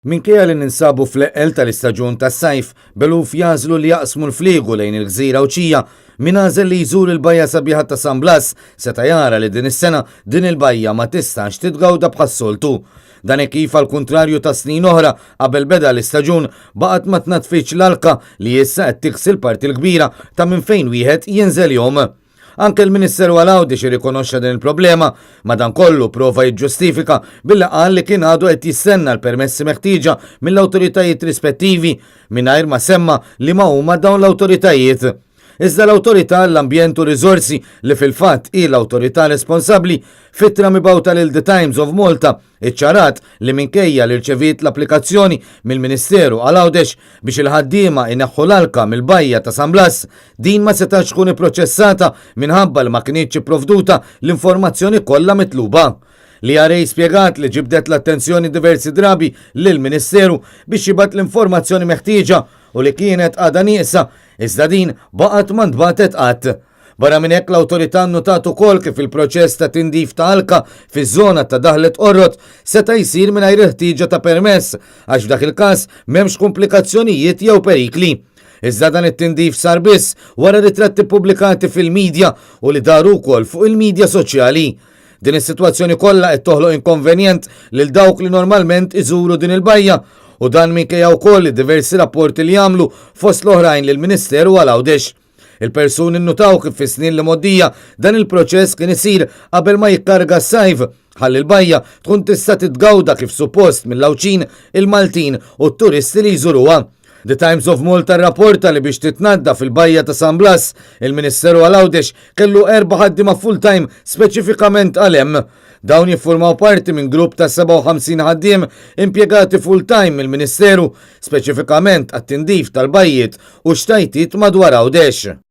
Minkejja li ninsabu fl-eqqel tal-istaġun tas-sajf, b'eluf jagħżlu li jaqsmu l-fliegu lejn il-gżira Għawdxija, min għażel li jżur il-bajja sabiħa ta' San Blas seta' jara li din is-sena din il-bajja ma tistax titgawda bħas-soltu. Dan hekk kif għall-kuntrarju ta' snin oħra qabel beda l-istaġun baqgħet ma tnaddfitx l-alka li issa qed tiksi l-parti l-kbira ta' minn fejn wieħed jinżel jgħum. Anke l-Ministeru għal Għawdex irrikonoxxa din il-problema, madankollu prova jiġġustifika billi qal li kien għadu qed jistenna l-permessi meħtieġa mill-awtoritajiet rispettivi, mingħajr ma semma liema huma dawn l-awtoritajiet. Iżda l-Awtorità għall-Ambjent u Riżorsi, li fil-fatt hi l-awtorità responsabbli, f'ittra mibgħuta lil The Times of Malta, Iċċarat li minkejja li rċeviet l-applikazzjoni mill-Ministeru għal Għawdex biex il-ħaddiema jneħħu l-alka mill-bajja ta' San Blas, din ma setgħetx tkun ipproċessata minħabba li ma kinitx ipprovduta l-informazzjoni kollha mitluba. L-ERA spjegat li ġibdet l-attenzjoni diversi drabi lill-Ministeru biex jibgħat l-informazzjoni meħtieġa u li kienet għadha nieqsa, iżda din baqgħet ma ntbagħtet qatt. Barra minn hekk l-awtorità nnutat ukoll kif il-proċess ta' tindif ta' alka fiż-żona ta' Daħlet Qorrot seta' jsir mingħajr il-ħtieġa ta' permess għax f'dak il-każ m'hemmx kumplikazzjonijiet jew perikli. Iżda dan it-tindif sar biss wara ritratti ppubblikati fil-midja u li daru wkoll fuq il-midja soċjali. Din is-sitwazzjoni kollha qed toħloq inkonvenjent lil dawk li normalment iżuru din il-bajja u dan minkejja wkoll diversi rapporti li għamlu fost l-oħrajn lill-Ministeru għal Għawdex. Il-persuni nnutaw kif fis-snin li mgħoddija dan il-proċess kien isir qabel ma jikkarga s-sajf, ħalli l-bajja tkun tista' titgawda kif suppost mill-Għawdxin, il-Maltin u t-turisti li jżuruha. The Times of Malta rrapporta li biex titnaddaf il-bajja ta' San Blas, il-Ministeru għal Għawdex kellu erba' ħaddiema full-time speċifikament għal hemm. Dawn jiffurmaw parti minn grupp ta' 57 ħaddiem impjegati full-time mill-Ministeru speċifikament għat-tindif tal-bajjiet u xtajtiet madwar Għawdex.